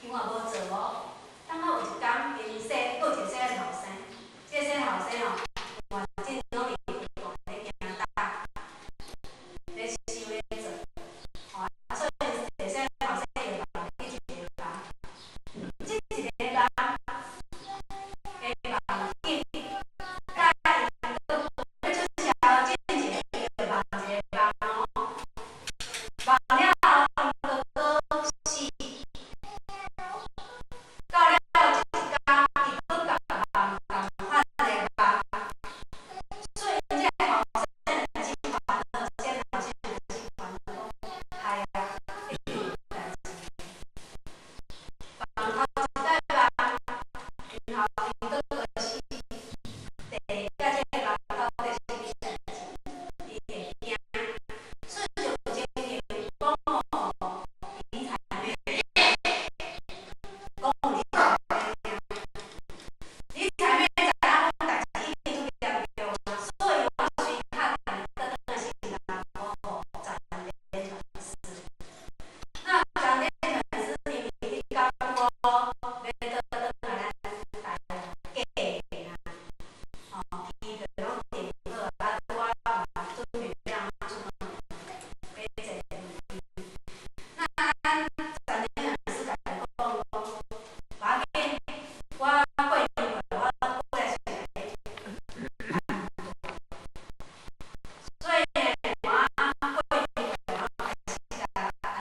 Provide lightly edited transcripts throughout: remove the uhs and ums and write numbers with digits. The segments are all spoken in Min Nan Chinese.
伊嘛無做哦。等到有一工，𪜶細，閣有一個細漢後生，這個細漢後生吼，嘛真努力不斷咧行搭，咧想咧做，吼啊，所以這個細漢後生伊就放去一个夢，這一个夢的夢境，佮伊閣欲出潲進前，伊就夢一个夢哦，夢了後，伊閣閣死。到了這一工，伊閣共夢仝款的夢，所以𪜶這個後生真煩惱，這個後生真煩惱，講害啊，一定有代誌。夢頭一擺夢，𪜶後生閣閣死，第二擺這個夢到底是啥物代誌？伊會驚，所以就有情形講吼，理財妹，講有理財妹聽，理財妹知影講代誌已經足嚴重啊，所以我隨敲電話轉來新加坡予陳連傳師。那陳連傳師明明咧講我欲倒轉來咱台灣過年啊，吼，機票攏訂好啊，拄仔嘛準備欲按怎出門，欲坐飛機。那咱陳連傳師共伊講講，無要緊，我過年過來，我過來先共你辦。所以呢，我過年過來，我開始共按。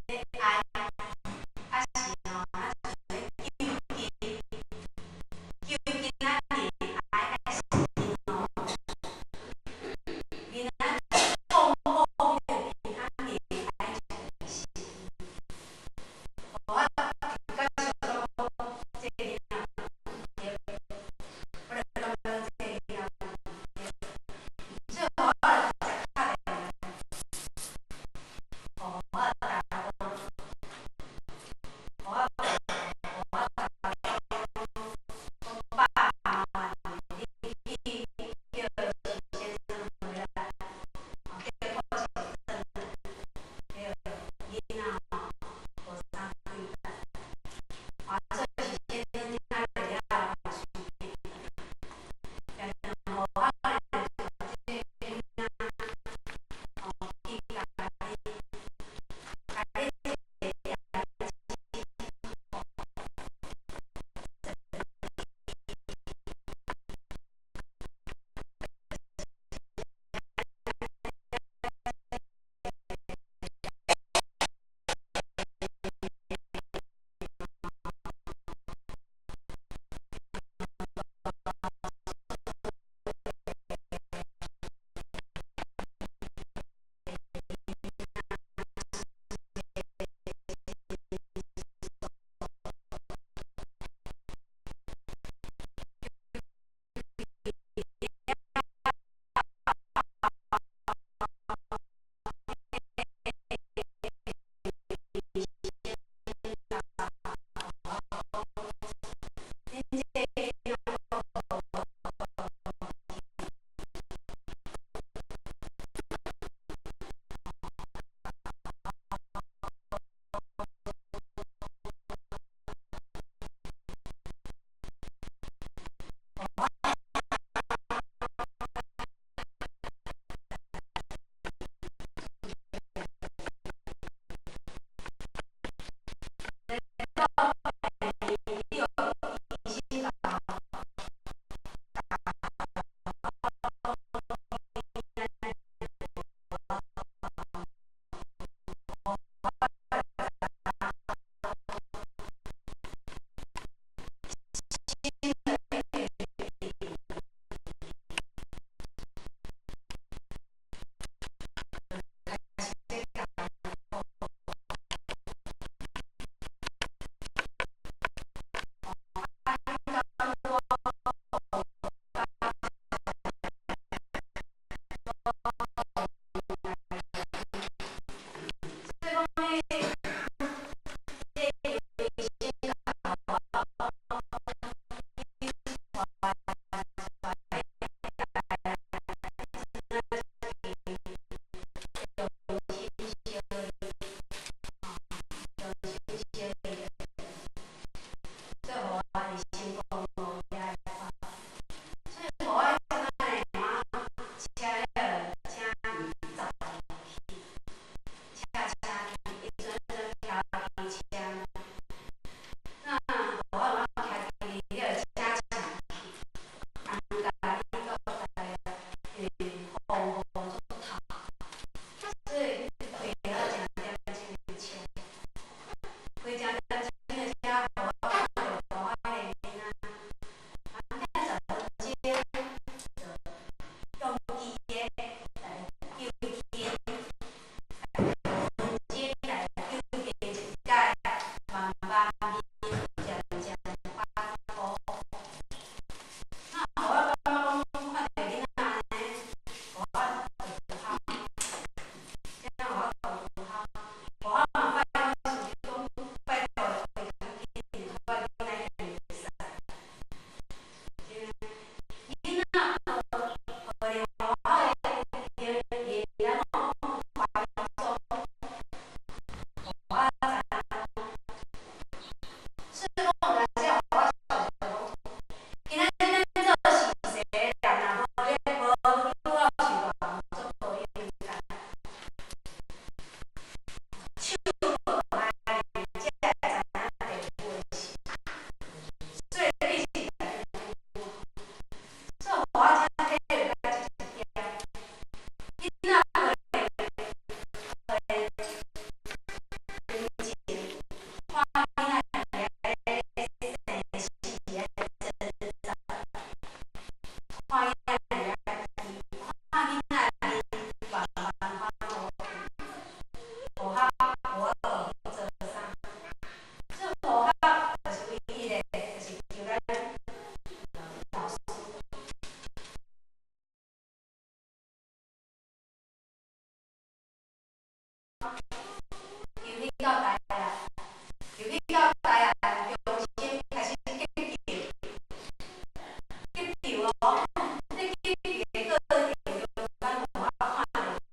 咧愛，抑是吼，咱想欲求近，求囡仔愛愛實吼，囡仔講好彼個平安麵愛食實。我感受講，這个囡仔對，我就感覺這个囡仔對，所以我就直接敲電話，予我大公，予我大公，講爸麻煩你去叫許先生回來，叫顧先轉來，彼个囡仔吼無啥對待，啊，所以許先生聽著了嘛隨便，定定予我來帶這个囡仔，吼去共伊